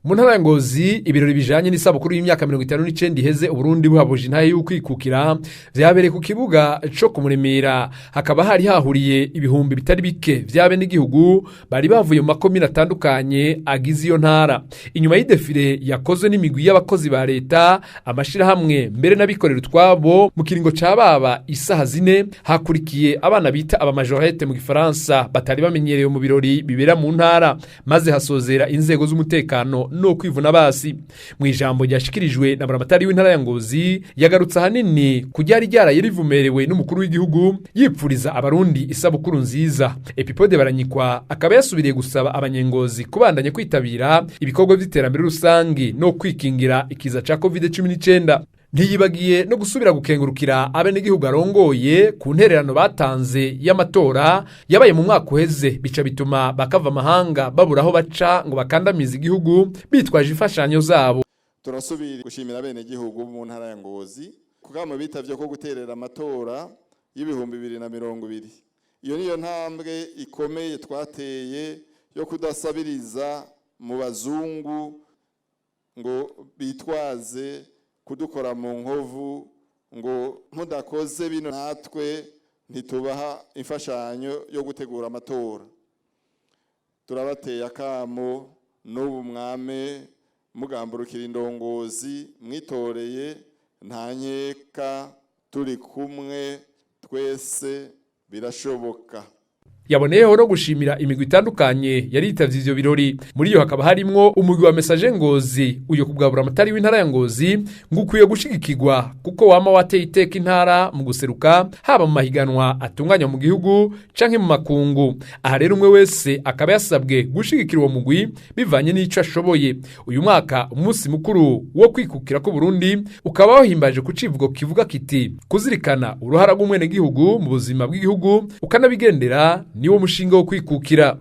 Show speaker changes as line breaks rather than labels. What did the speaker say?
Mu ntara ya Ngozi, ibirori bijanye n'isabukuru y'imyaka 59 iheze Uburundi buhabuje intahe y'ukwikukira vyabereye ku kibuga co kumuremera. Hakaba hari hahuriye ibihumbi bitari bike vy'abenegihugu bari bavuye mu makomine atandukanye agize iyo ntara. Inyuma y'idéfilé yakozwe n'imigwi y'abakozi ba leta, amashirahamwe, mbere n'abikorera utwabo mu kiringo ca baba isaha 4, hakurikiye abana bita abamajorettes mu gifaransa batari bamenyerewe mu birori bibera mu ntara, maze hasozera inzego z'umutekano no kwivuna basi. Mu ijambo ryashikirijwe na buramatari w'intara ya Ngozi, yagarutse ahanini ku ryari ryaraye rivumerewe n'umukuru w'igihugu yipfuriza abarundi isabukuru nziza. Epipode Baranyikwa akaba yasubiriye gusaba abanyengozi kubandanya kwitabira ibikorwa vy'iterambere rusangi no kwikingira ikiza ca COVID-19. Ntiyibagiye no gusubira gukengurukira abenegihugu arongoye ku ntererano batanze y'amatora yabaye mu mwaka uheze, bica bituma bakava amahanga babura aho baca ngo bakandamize igihugu bitwaje imfashanyo zabo.
Turasubira gushimira abenegihugu mu ntara ya Ngozi kugamo bitavye ko guterera amatora y'2020. Iyo niyo ntambwe ikomeye twateye yo kudasabiriza mu bazungu ngo bitwaze kudukora mu nkovu ngo mudakoze bino natwe ntitubaha imfashanyo yo gutegura amatora. Turabateye akamo n'ubu mwame mugamburukira indongozi mwitoreye. Nta nkeka, turi kumwe twese birashoboka.
Yaboneyeho no gushimira imigwi itandukanye yari yitavye ivyo birori. Muri iyo hakaba harimwo umugwi wa Messager Ngozi. Uyo kubwa buramatari w'intara ya Ngozi ngo ukwiye gushigikirwa kuko wama wateye iteka intara mu guseruka haba mu mahiganwa atunganywa mu gihugu canke mu makungu. Aha rero umwe wese akaba yasabwe gushigikira uwo mugwi bivanye n'ico ashoboye. Uyu mwaka umunsi mukuru wo kwikukira ku Burundi ukaba wahimbaje ku civugo kivuga kiti: "Kuzirikana uruhara rw'umwenegihugu mu buzima bw'igihugu ukanabigendera niwo mushinga wo kwikukira."